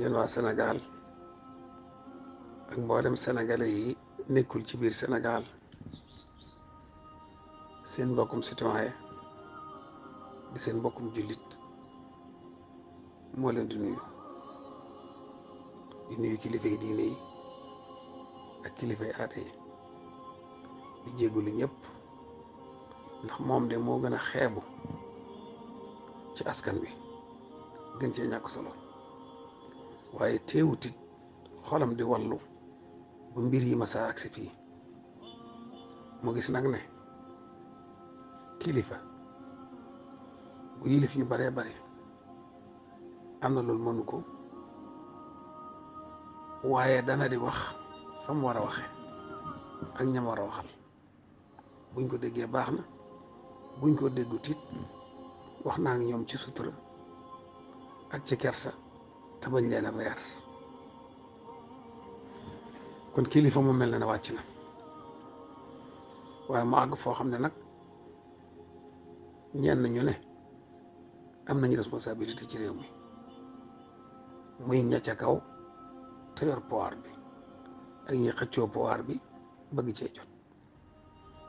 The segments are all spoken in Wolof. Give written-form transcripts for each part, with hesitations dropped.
yéen waa Sénégal ak mboolem sénégalais yi nekkul ci biir Sénégal seen mbokkum citoyen di seen mbokkum jullit moo leen di nuyu kilifay diine yi ak kilifay aada yi di jéggulu ñëpp ndax moom de moo gën a xeebu ci askan wi gën cee ñàkk solo waaye teewutit xolam di wallu bu mbir yi masa agsi fii mu gis nag ne kilifa bu yilif ñu baree bare am na loolu mënu ko waaye dana di wax fa mu war a waxe ak ñam war a waxal buñ ko déggee baax na buñ ko déggut it wax naa ngi ñoom ci sutura ak ci kersa te bañ leen a weer kon kilifa mu mel na ne wàcc na waaye mu àgg foo xam ne nag ñenn ñu ne am nañu responsabilité ci réew mi muy ña ca kaw te yor pouvoir bi ak ñi xëccoo pouvoir bi bëgg cee jot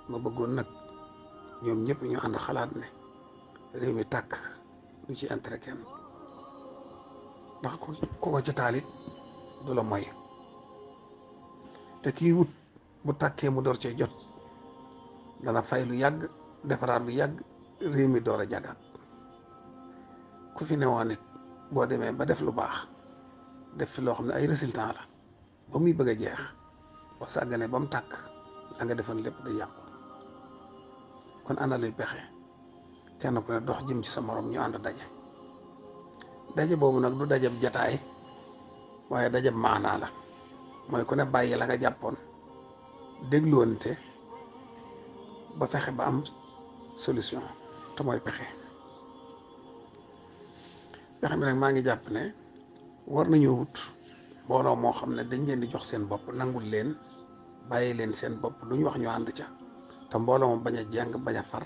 ma bëggoon nag ñoom ñëpp ñu ànd xalaat ne réew mi tàkk lu ci intérêt kenn ndax ku ko ci taalit du la moy te kii wut bu tàkkee mu door cee jot dana fay lu yàgg defaraat lu yàgg réew mi door a jagaat ku fi newoon nit boo demee ba def lu baax def fi loo xam ne ay résultat la ba muy bëgg a jeex ba sàggane ba mu tàkk la nga defoon lépp day yàqu kon ana luy pexe kenn ku ne dox jëm ci sa morom ñu ànd daje boobu nag du dajab jataay waaye dajab maanaa la mooy ku ne bàyyi la nga jàppoon dégluwante ba fexe ba am solution te mooy pexe mi nag maa ngi jàpp ne war nañoo wut mbooloo moo xam ne dañ leen di jox seen bopp nangul leen bàyyi leen seen bopp lu ñu wax ñu ànd ca te mbooloo moom bañ a jàng bañ a far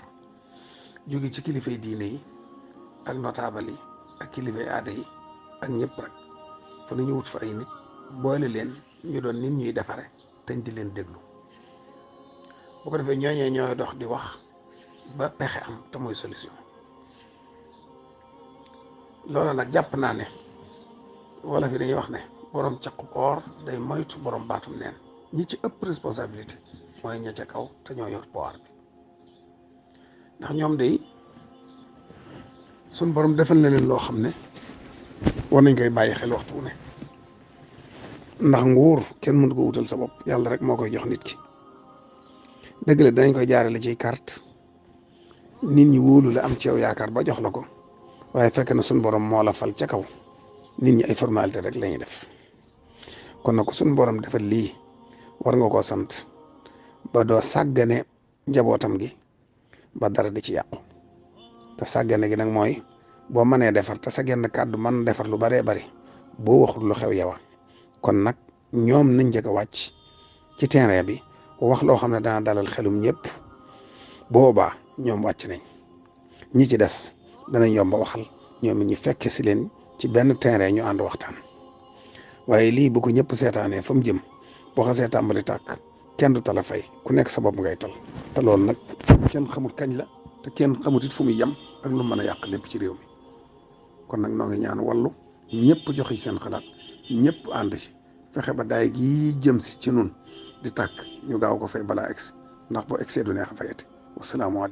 jóge ci kilifay diine yi ak notable yi ak kilifay aada yi ak ñëpp rek fa nañu wut fa ay nit boole leen ñu doon nit ñuy defare teñ di leen déglu bu ko defee ñooñee ñooy dox di wax ba pexe am te mooy solution loolu nag jàpp naa ne wala fi dañuy wax ne borom caqu koor day moytu borom baatum neen ñi ci ëpp responsabilité mooy ña ca kaw te ñoo yor pouvoir bi ndax ñoom day suñ borom defal na leen loo xam ne war nañ koy bàyyi xel waxtu ne ndax nguur kenn mënu ko wutal sa bopp yàlla rek moo koy jox nit ki dëgg la dañ koy jaarale ci carte nit ñi wóolu la am ci yow yaakaar ba jox la ko waaye fekk na suñ borom moo la fal ca kaw nit ñi ay formalité rek la ñuy def kon nag suñ borom defal lii war nga koo sant ba doo sàggane njabootam gi ba dara di ci yàqu te sàggane gi nag mooy boo mënee defar te sa genn kàddu mën defar lu baree bari boo waxul lu xew yow kon nag ñoom nañ njëkk a wàcc ci terrain bi wax loo xam ne dana dalal xelum ñëpp boobaa ñoom wàcc nañ ñi ci des danañ yomba waxal ñoom it ñu fekke si leen ci benn terrain ñu ànd waxtaan waaye lii bu ko ñëpp seetaanee fa mu jëm boo xasee tàmbali tàkk kenn du tala fay ku nekk sa bopp ngay tal te loolu nag kenn xamut kañ la te kenn xamut it fu muy yem ak lu mën a yàq lépp ci réew mi kon nag noo ngi ñaan wallu ñëpp joxe seen xalaat ñëpp ànd si fexe ba daay gii jëm si ci nun di tàkk ñu gaaw ko fay balaa egsi ndax boo egsee du neex a fayati wasalaamaaleykum